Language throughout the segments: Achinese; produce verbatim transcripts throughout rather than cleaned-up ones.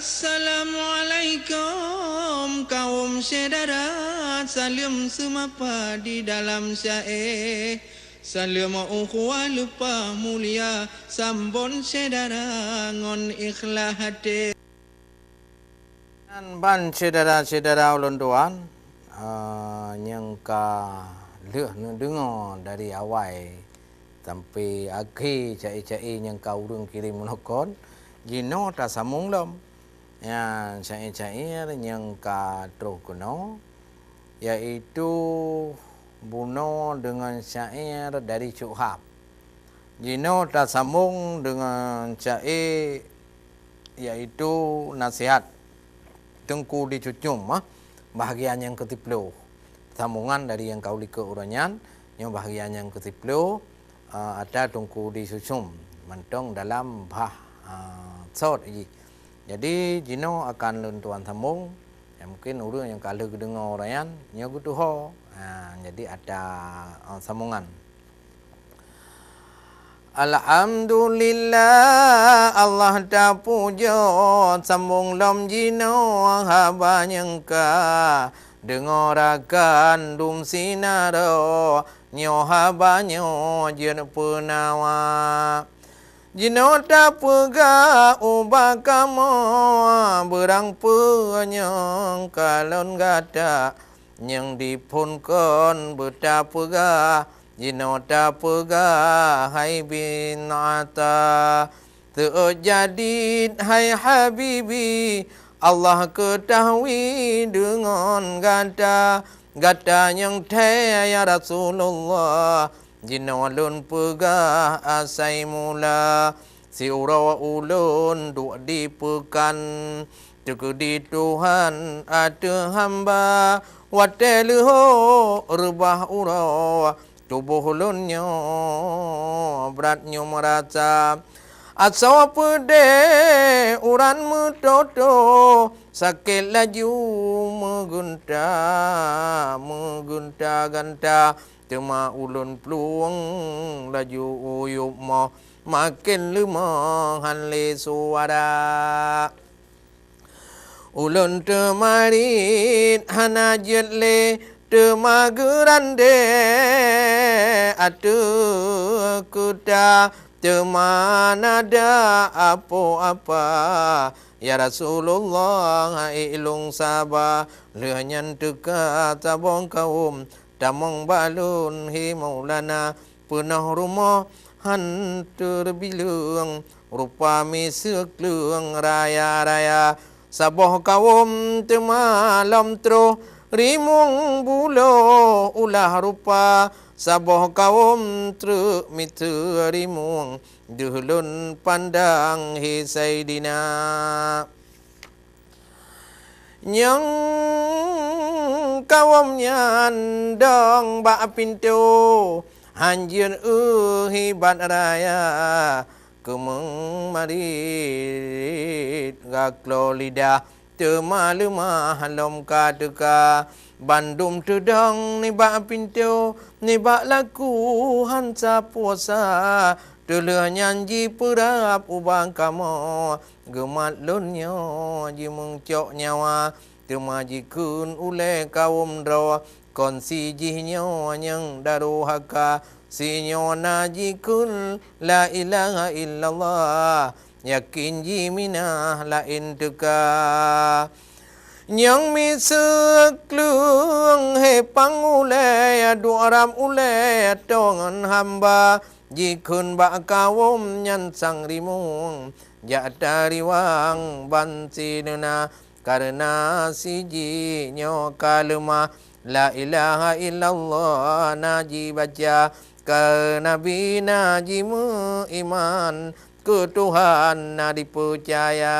Assalamualaikum kaum syedara, saleuem seumapa di dalam syae. Saleuem ukhuwah leupah mulia, sambon syedara ngon ikhlas até. Dan ban syedara-syedara ulôn tuan, eh, nyang ka lheueh neudeungoe dari awai sampai akhé syae-syae nyang ka ureuëng kirém meunokon, jinoe tasambong lom. Nyan syair-syair nyang ka troh keunoe, yaitu bunoe deungon syair dari Syuhab. Jinoe tasambong deungon syair, yaitu nasihat Teungku di Cucum, ah, bahagian nyang keusiploh. Sambongan dari nyang ka u likot uroe nyan, nyoe bahagian nyang keusiploh, ah, atra Teungku di Cucum, mantong dalam bah, ah, sot jih. Jadi, jinoe akan lôn tuan sambong. Ya, mungkin ureuëng nyang ka lheueh geudeungoe uroe nyan, nyoe geutuho. Ha, jadi atra, eh, sambongan. Alhamdulillah, Allah tapujoe, sambong lom jinoe haba nyang ka deungoe rakan dum sinaroe, nyoe haba nyoe jeuet peunawa. Jinoe tapeugah ubak kamoe, beurang peue nyang kalon gata, nyang diphon kon beutapeugah, jinoe tapeugah hai bin ata. Seuôt jadid hai habibi, Allah keutahui deungon gata, gata nyang thèe ya Rasulullah. Jinoe lôn peugah asai mula, siuroe ulôn duek di peukan, teukeudi Tuhan ateueh hamba. Watèe leuhô reubah uroe, tuboh lôn nyoe brat nyoe meurasa. Asoe peudeh urat meutoto, sakét laju meugeunta, meugeunta-geunta. Teuma ulôn plueng laju u yup moh, maken leumoh han lé suara. Ulôn teumarit hana jeuet lé, teuma geurandé ateueh keuta, teuma na dak apo apa. Ya Rasulullah, hai lôn saba, lheueh nyan teuka saboh kawöm, tamong bak lôn, he Maulana, peunoh rumoh han teureubileueng, rupa miseue kleueng raya-raya. Saboh kawöm teuma lom troh, rimueng buloe ulah rupa, saboh kawöm treuk miseue rimueng, deuh lôn pandang, he Saidina. Nyang kawöm nyan dong bak pintoe, han jeuet eu hibat raya, keumeung marit gaklo lidah, teuma leumah lom ka teuka. Bandum teudong nibak pintoe, nibak laku han sapeue sa, teulheueh nyan jipeurab ubak kamoe. Geumat lôn nyoe jimeungcok nyawa, teuma jikheun ulèe kawöm droe, kon si jih nyoe nyang daruhaka. Si nyoe na jikheun la ilaha illallah, yakin jih minah laén teuka. Nyang miseue kleueng he pang ulèe, duek rab ulèe tongon hamba, jikheun bak kawöm nyan sang rimueng, jak tariwang ban sineuna, kareuna si jih nyoe ka leumah. La ilaha illallah na jibaca, keu Nabi na jimeuiman, keu Tuhan na jipeucaya.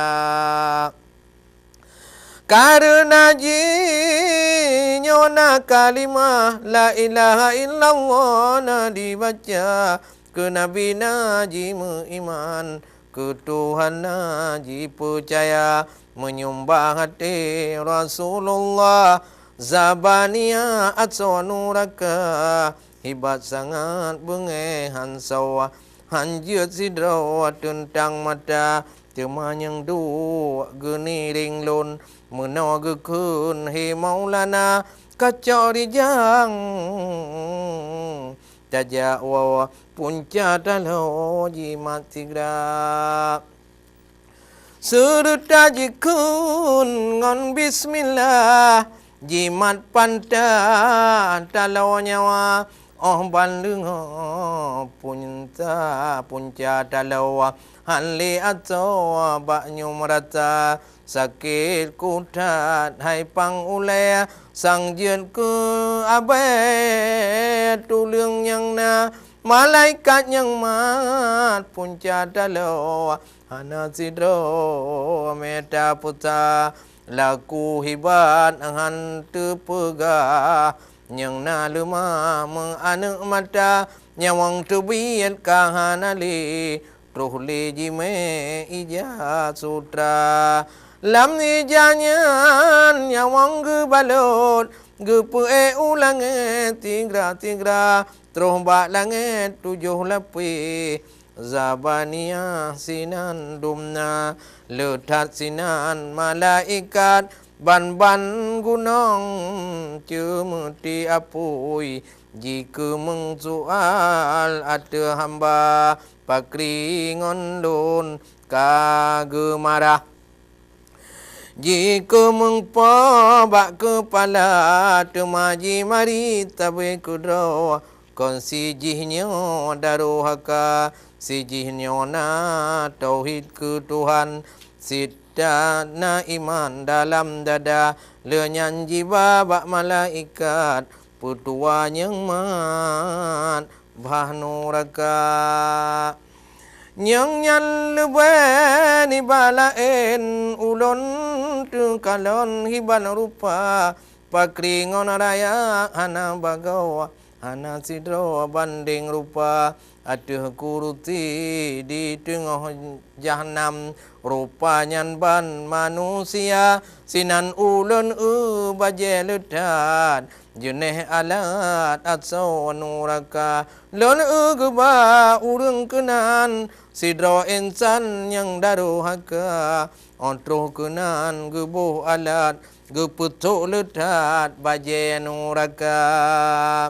Kareuna jih nyoe na kalimah la ilaha illallah na jibaca, keu Nabi na jimeuiman, keu Tuhan na jipeucaya. Meunyumbah até Rasulullah, zabaniah asoe nuraka, hibat sangat beungèh han soe, han jeuet sidroe teuntang mata. Teuma nyang duek geuniring lôn, meunoe geukheun, he Maulana, kacok rijang tajak woe punca taloe jimat sigra. Seureuta jikheun ngon bismillah, jimat panta taloe nyawa, óh ban leungoe punca, punca taloe han lé asoe bak nyoe meurasa. Sakét kuthat hai pang ulée, sang jeuet keu abée tuleueng nyang na malaikat nyang mat punca taloe. Hana sidroe mita peusa, laku hibat han teupeugah. Nyang na leumah meuaneuk mata, nyawöng teubiet ka hana lé, troh lé jimé ija sutra. Lam ija nyan nyawöng geubalot, geupeuék u langét sigra-sigra, troh bak langét tujoh lapéh. Zabaniah sinan dum na, le that sinan malaikat, ban-ban gunong ceumeuti apui. Jikeumeung sual ateueh hamba, pakri ngon lôn ka geumarah. Jikeumeung po bak keupala, teuma jimari sabe keudroe. Kon si jih nyoe daruhaka, si jih nyoe na tauhid keu Tuhan, cit that na iman dalam dada. Lheueh nyan jiba bak malaikat, peutuwa nyang mat bhah nuraka. Nyang nyan leubeh nibak laén, ulôn teukalon hiban rupa, pakri ngon rayak hana bagoe, hana sidroe bandeng rupa. Ateueh kurusi di teungoh jahanam, rupa nyan ban manusia, sinan ulôn eu bajée le that. Jeuneh alat asoe nuraka, lôn eu geuba ureuëng keunan, sidroe insan nyang daruhaka. Óh troh keunan geuboh alat, geupeutrok le that bajée nuraka.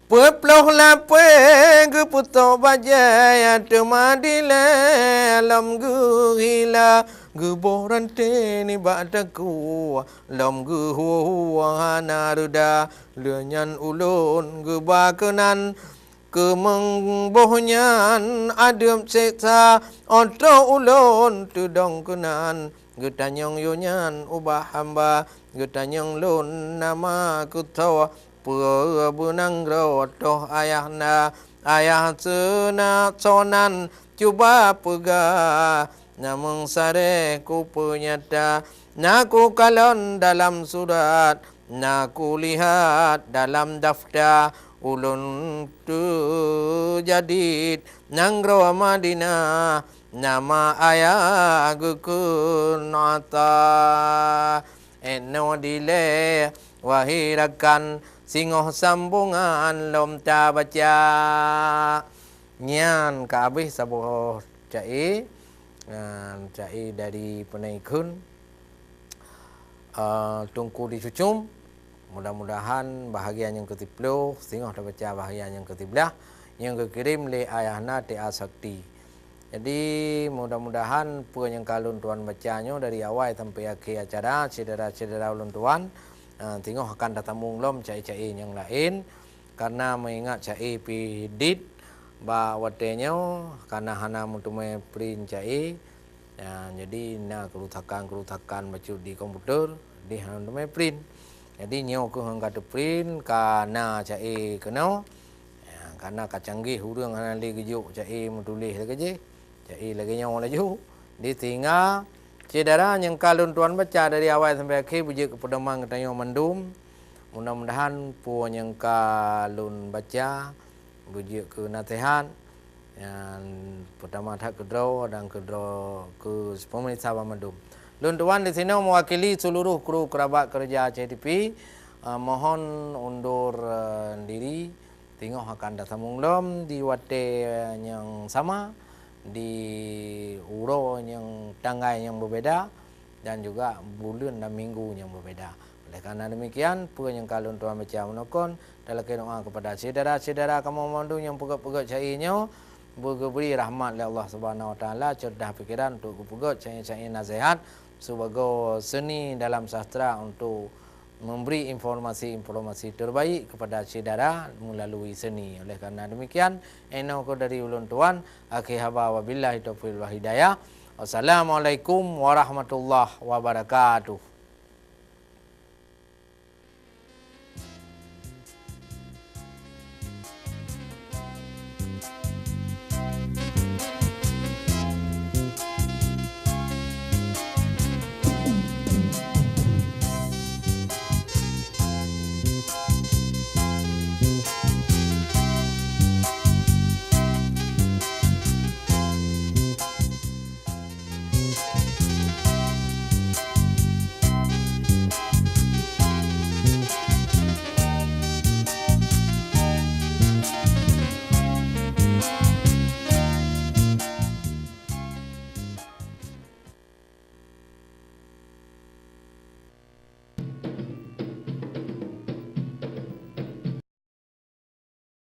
Peuploh lapée geupeutrok bajée, teuma dilée lom geuhila, geuboh ranté nibak takue. Lom geuhue-hue hana reuda, lheueh nyan ulôn geuba keunan. Keumeung boh nyan adeueb seksa, óh troh ulôn teudong keunan. Geutanyong yue nyan ubak hamba, geutanyong lôn nama keu toh, peue beunanggroe toh ayah na. Ayah seuna sonan cuba peugah, namong sareh kupeunyata, na kukalon dalam surat, na kulihat dalam dafta. Ulôn teujadid nanggroe Madinah, nama ayah geukheun Ata. Enoe dilée, wahé rakan, singoh sambongan lom tabaca. Nyan ka habéh saboh caé, nyan caé dari Peunaikheun, eh, Teungku di Cucum. Mudah-mudahan bahagian nyang keusiploh, singoh tabaca bahagian nyang keusiblaih, nyang geukirém lé Ayahna T A Sakti. Jadi, mudah-mudahan peue nyang ka lôn tuan baca nyoe dari awai sampai akhé acara, syedara-syedara ulôn tuan, eh, singoh akan tasambong lom caé-caé nyang laén. Karena meuingat caé pih dit bak watée nyoe, karena hana meuteumé print caé, ya, jadi na keurusakan-keurusakan bacut di komputer, di hana meuteumé print. Jadi nyoe keuh nyang ka teuprint, ka na caé keunoe. Ya, karena ka canggih ureuëng hana lé geujok caé meutuléh lagée jih. Caé lagée nyoe laju. Di sehingga syedara nyang ka lôn tuan baca dari awai sampai akhé beujeuet keu peudoman geutanyoe mandum. Mudah-mudahan peue nyang ka lôn baca beujeuet keu naseuhat nyang peutama that keudroe dan keudroe keu pemirsa banmandum. Lôn tuan di sinoe mewakili seluruh kru kerabat kerja C T V, eh, mohon undur, eh, diri. Singoh akan tasambong lom di watée nyang sama. di uroe nyang tanggai nyang beubeda dan juga buleuen dan minggu nyang beubeda. Oleh karena demikian, peue nyang ka lôn tuan baca meunokon, talakée doa kepada syedara-syedara kamoe mandum nyang peugét-peugét syair nyoe, beugeubri rahmat lé Allah Subhanahu Wa Taala, cerdah pikiran untuk geupeugét syair-syair nasihat sebagai seni dalam sastra untuk memberi informasi-informasi terbaik kepada syedara melalui seni. Oleh karena demikian, inoe kheueh dari ulôn tuan, akhé haba, wabillahi taufiq wal hidayah. Wassalamualaikum warahmatullahi wabarakatuh.